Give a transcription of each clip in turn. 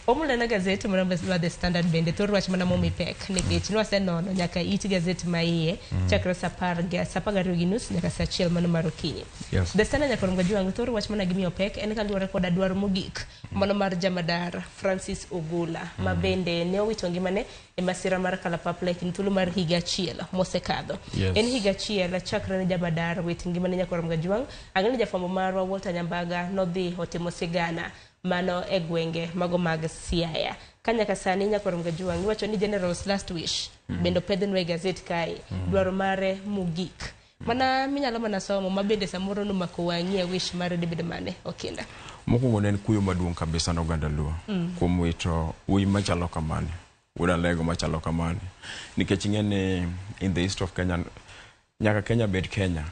Omulena gazet mana mar The Standard bende thor wach mana momi pek nikech nwasenono nyaka it gazet ma iye chakre sa apar gi sa apar gariyo gi nus nyaka sa achiel mano mar okinyi. The Standard nyaka Rongo Jwang' thor wach mana gimiyo pek en kaluwore koda dwaro mogik mano mar jamadar Francis Ogola ma bende ne owito ngimane e masira mar kalapapla e kind thuolo mar higa achiel mosekadho. En higa achiel chakre ne jamadar wit ngimane nyaka Rongo Jwang'. Ang'e ni jafwambo marwa Walter Nyambaga nodhi otimo sigana mano e gwenge mago mag Siaya. Ka nyaka sani nyaka Rongo Jwang' iwacho ni General's last wish bende opedhnwa e gazet kae dwaro mare mogik. Mana minyalo mana somo ma bende samoro nomako wang'i e wish mare dibed mane Okinda. Mokwongo ne en kuyo maduong' kabisa ne oganda Luo kuom wito wuoyi machalo kamani, wuod Alego machalo kamani. Nikech ing'e ni in the history of Kenya, nyaka Kenya bed Kenya,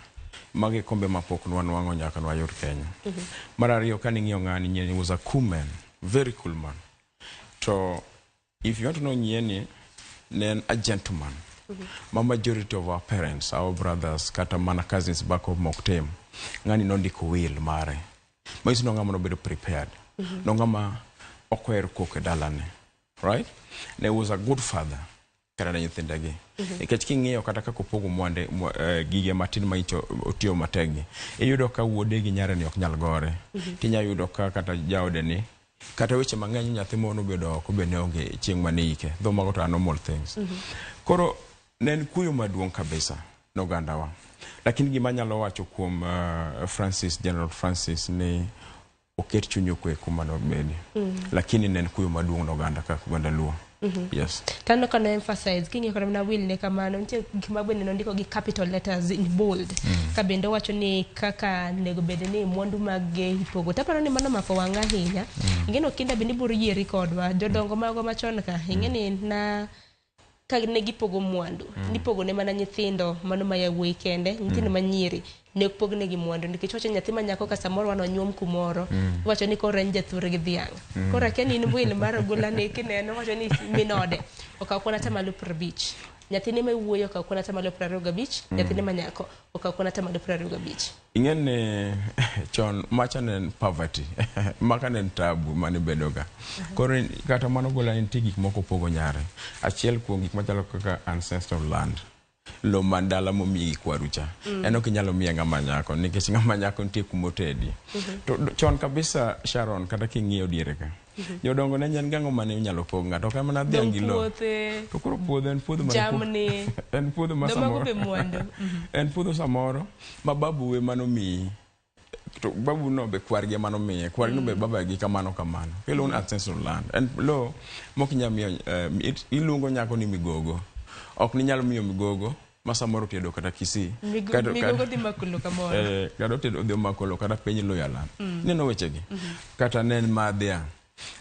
magi kombe mapok nwanwang'o nyaka nwayud Kenya. Mar ariyo ka ning'iyo ng'ani, Nyieni was a cool man, very cool man. To if you want to know Nyieni, ne en a gentleman. Ma majority of our parents, our brothers, kata mana cousins back home ok tim. Ng'ani nondiko will mare. Manyiso ni ng'ama nobedo prepared. No ng'ama ok ohero koko e dalane. Right? Ne was a good father kata ne nyithindegi. Nikech king'iyo kata kaka opogo mwande gige matin ma icho otiyo matek gi, iyudo ka wuode gi nyare ni ok nyal gore. Tinya yudo ka kata jaode ni kata weche mang'eny nyathi moro nobedo oko be ne onge chieng' mane ike. Though mago to are normal things. Koro ne en kuyo maduong' kabisa ne ogandawa. Lakini gima anyalo wacho kuom Francis, General Francis ni oket chunye okwe kuma nobedi. Lakini ne en kuyo maduong' ne oganda kaka oganda Luo. Yes. Taneno ka no emphasize king'iyo kata mana will ne kamano nitie gik ma bende nondiko gi capital letters in bold ka bende owacho ni kaka nego bed ni mwandu mag ipogo taparo ni mano omako wang'a ahinya. Ing'e ni Okinda bende ibiro yieri kodwa jodongo magwa machon ka ing'e ni na ka ne gipogo mwandu nipogo ne mana nyithindo mano ma yawuoyi kende nyithindo ma nyiri ne ok pognegi mwandu nikech wacho nyathi ma nyako ka samoro wan onyuom kumoro iwacho ni koro en jathur gi dhiang'. Koro akia ni in will mar ogola ni kineno wacho ni min ode okaw kwan atamalo 50, nyathine ma wuoyi okaw kwan atamalo 25, nyathine ma nyako okaw kwan atamalo 25. Ing'e ni chon macha ne en poverty, maka ne en tabu mane bedoga. Koro kata mano gola nitie gik moko opogo nyare. Achiel kuom gik machalo kaka ancestral land. Lo man dala momiyi gi kwaru cha. En ok inyalo miye ng'ama nyako nikech ng'ama nyako nitie kumotedi. To chon kabisa Sharon kata king'iyo diere ka. Jodongo ne en gang'o mane inyalo pog ng'ato ok en mana dhiang' gi lo. To koro puodho en puodho jamni. En puodho ma samoro. be mwandu. En puodho samoro ma babu ema nomiyi. To babu no be kwargi ema nomiye, kwargi no be babagi kamano kamano. Iluongo ni ancestral land. En lo mok inyal miyo iluongo nyako ni migogo. Ok ninyal miyo migogo ma samoro otedo kata Kisii. Migogo dhi mako lo kamoro. Kata otedo odhi omako lo kata piny Luhyaland. Ineno wechegi? Kata ne en ma dhiang'.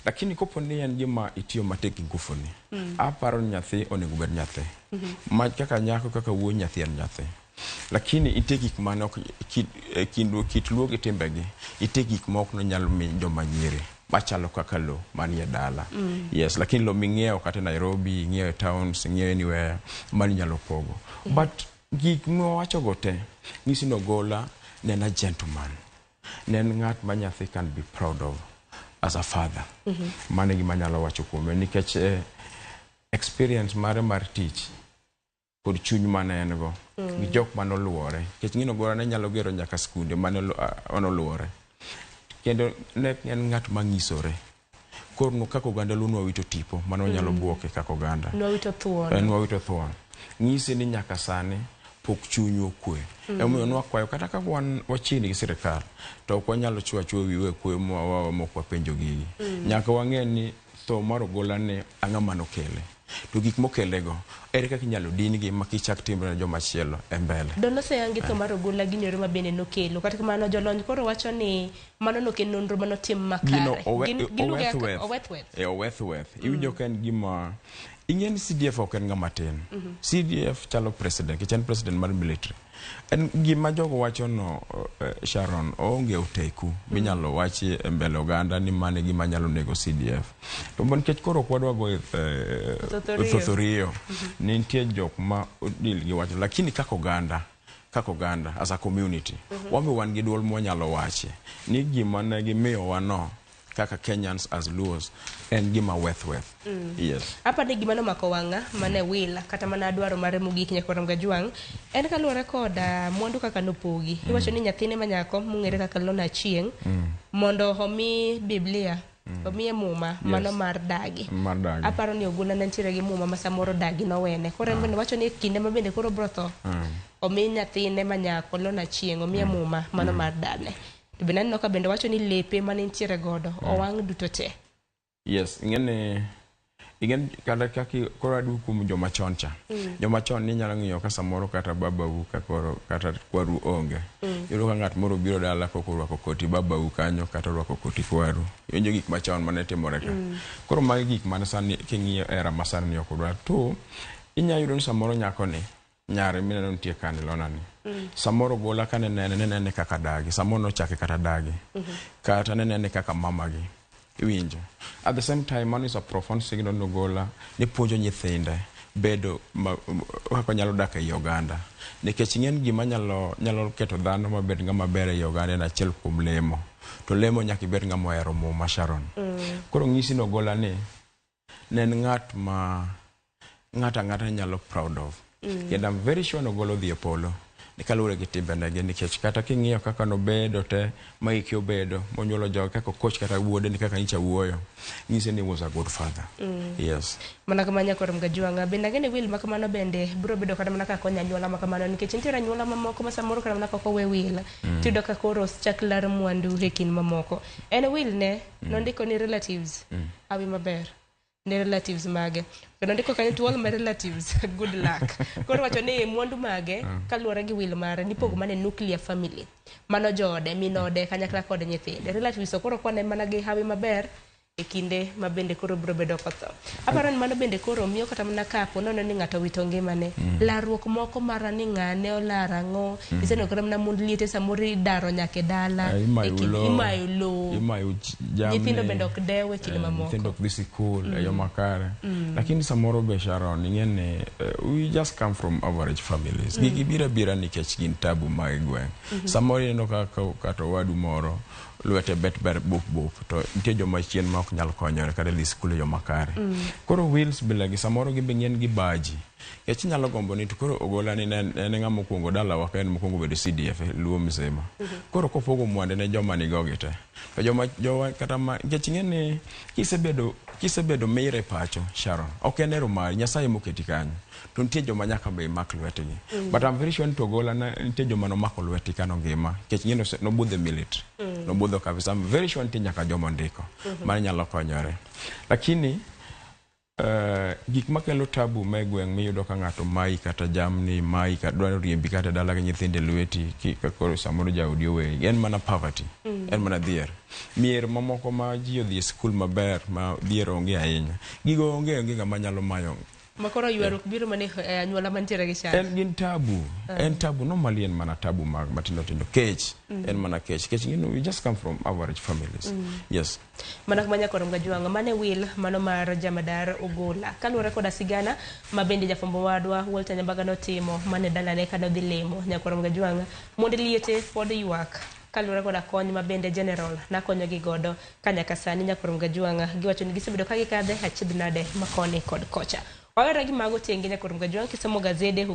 Lakini kopo ni en gima itiyo matek gi ngufuni, aparo ni nyathi onego bed nyathi. Ma kaka nyako kaka wuoyi nyathi en nyathi. Lakini nitie gik mane ok kind kit Luo gi timbegi, nitie gik ma ok nonyal mi joma nyiri machalo kaka lo manie dala. Yes, lakini lo ming'iewo kata Nairobi, ing'iewo e towns, ing'iewo anywhere, mano inyalo pogo. But gik mwawacho go te, nyisi ni Ogola ne en a gentleman. Ne en ng'at ma nyathi can be proud of as a father. Mano e gima anyalo wacho kuome nikech experience mare mar tich kod chuny mane en go gi jok mane oluore nikech ng'ino Ogola ne nyalo gero nyaka skunde mane oluore kendo ne en ng'at mang'isore. Koro kaka oganda Luo nwawito tipo mane wanyalo buoke kaka oganda. Nwawito thuon. Nwawito thuon. Ng'isi ni nyaka sani pok chunywa okwe. Emomiyo nwakwayo kata ka wan wachiegni gi sirikal to ok wanyalo chwo achwoa wiwa e kwe mwawawa mok wapenjo gigi. Nyaka wang'e ni tho mar Ogola ni ang'o manokele. To gik mokelego ere kaka inyalo din gi ma kik chak timre ne joma chielo e mbele. Don oseyangi tho mar Ogola gi nyoro ma bende nokelo. Kata kamano jolony koro wacho ni mano nok en nonro manotim makare. Gino oweth weth. Oweth weth. Iwinjo ka en gima ing'e ni CDF ok en ng'ama tin. CDF chalo president, nikech en president mar military. En gima jogo wacho no Sharon oonge oteku minyalo wachi e mbele oganda ni mano e gima nyalo nego CDF. To nikech koro ok wadwa goyo thothorio ni nitie jok ma odil gi wachno lakini kaka oganda kaka oganda as a community wan be wan gi duol mwanyalo wache ni gima ne gimiyowa no kaka Kenyans as Luos en gima worth worth. Yes. Apa ni gima nomako wang'a mane will kata mana dwaro mare mogik nyakwar Gajwang' en kaluwore kod mwandu kaka nopogi. Iwacho ni nyathine ma nyako mong'ere kaka Lona Achieng' mondo omi Biblia, omiye muma mano mar dagi. Mar dagi. Aparo ni Ogola ne nitiere gi muma ma samoro dagi nowene. Koro en bende wacho ni kinde ma bende koro bro tho, omi nyathine ma nyako Lona Achieng' omiye muma mano mar dane. To bende aneno ka bende wacho ni lepe mane nitiere godo owang' duto te. Yes, ing'eni ing'eni kata kaki koro aduogo kuom joma chon cha. Joma chon ni nyalo ng'iyo ka samoro kata babau ka koro kata kwaru onge. Iyudo ka ng'at moro biro dala kok orwako koti babau kanyo kata orwako koti kwaru. Iwinjo gik machon mane timore ka. Koro magi gik mane sani king'iyo era ma sani ni ok odwar. To inya yudo ni samoro nyako ni nyare mineno nitie kani Lona ni. Samoro Ogola kane nene ne nene kaka dagi. Samoro nochake kata dagi. Kata ne nene kaka mamagi. Iwinjo. At the same time, mano is a profound signal ne Ogola ni puonjo nyithinde bedo kaka nyalo dak ei oganda. Nikech ing'eni gima nyalo keto dhano mabed ng'ama ber ei oganda en achiel kuom lemo. To lemo nyaka ibed ng'ama ohero muma Sharon. Koro ng'isi ni Ogola ni ne en ng'at ma ng'ato ang'ata nyalo proud of. Kendo I'm very sure ni Ogola odhi e polo. Ni kaluwore gi timbene gi nikech kata king'iyo kaka nobedo te ma ike obedo monyuolo joge kaka okoch kata wuode ni kaka nyicha wuoyo nyise ni he was a good father. Yes. Mana kamano nyakwar Mgajwang'a bende ang'e ni will ma kamano bende biro bedo kata mana ka konyo anyuola ma kamano nikech nitiere anyuola mamoko ma samoro kata mana kok owe will tiyudo ka koro chak lar mwandu e kind mamoko. En will ne nondiko ni relatives hawi maber ne relatives mage. Kendo ndiko kanyo to all my relatives good luck. Koro wacho ni mwandu mage kaluwore gi will mare nipogo mana e nuclear family. Mano joode, min ode kanyakla kod nyithinde. Relatives to koro kwane mana gi hawi maber e kinde ma bende koro biro bedo kotho. Aparo ni mano bende koro miyo kata mana kapo nono ni ng'ato owito ngimane. Larruok moko mara ni ng'ane olar ang'o. Iseneno kata mana mond liete samoro idaro nyaka e dala. Imayo lowo. Imayo jamni. Nyithindo bende ok dew e kinde mamoko. Nyithindo ok dhi sikul e yo makare. Lakini samoro be Sharon, ing'e ni we just come from average families. Gigi biro abira nikech gin tabu mag gweng'. Samoro ineno ka kata owadu moro lwete bet ber bup bup to nitie joma chien ma ok nyal konyore kata dhi sikul e yo makare. Koro wills bila gi samoro gimbe ng'en gi baji. Nikech inyalo gombo ni to koro Ogola ni ne en ng'ama mokwongo dalawa ka en mokwongo bedo CDF e Luo mzima. Koro kopogo mwande ne joma nigo gi te. To joma jowa kata ma nikech ing'e ni kisebedo mire e pacho Sharon, ok en ero mari, Nyasaye moketi kanyo. To nitie joma nyaka be mak lwetgi. But I'm very sure ni to Ogola nitie joma nomako lwetgi kano ngima. Nikech ing'e ni nobudho e military. Nobudho kabisa. I'm very sure nitie nyaka joma ondiko. Mano nyalo konyore. Lakini gik makelo tabu ma e gweng' miyudo ka ng'ato mayi kata jamni mayi kata dwaro riembi kata dala gi nyithindo e lweti ka koro samoro jaodi oweyi en mana poverty. En mana dhier. Mier mamoko ma ji odhi e skul maber ma dhier onge ahinya. Gigo onge ng'ama nyalo mayo. Makoro ywaruok biro mana e anyuola mantiere gi chan. En gin tabu. En tabu. Normally en mana tabu mag matindo tindo. Kech. En mana kech. Kech, you know, we just come from average families. Yes. Mana kama nyakwar Mgajwang'a mane will mano mar Jamadar Ogola. Kaluwore koda sigana ma bende jafwambo wadwa Walter Nyambaga notimo mane dalane kane odhi lemo nyakwar Mgajwang'a. Mond liete pod ywak kaluwore koda kony ma bende General nakonyogi godo ka nyaka sani nyakwar Mgajwang'a giwacho ni gisebedo ka gikadhe achiedh nade ma koni kod kocha. Wawere gi mago tenge nyakwar Mgajwang'a kisomo gazede.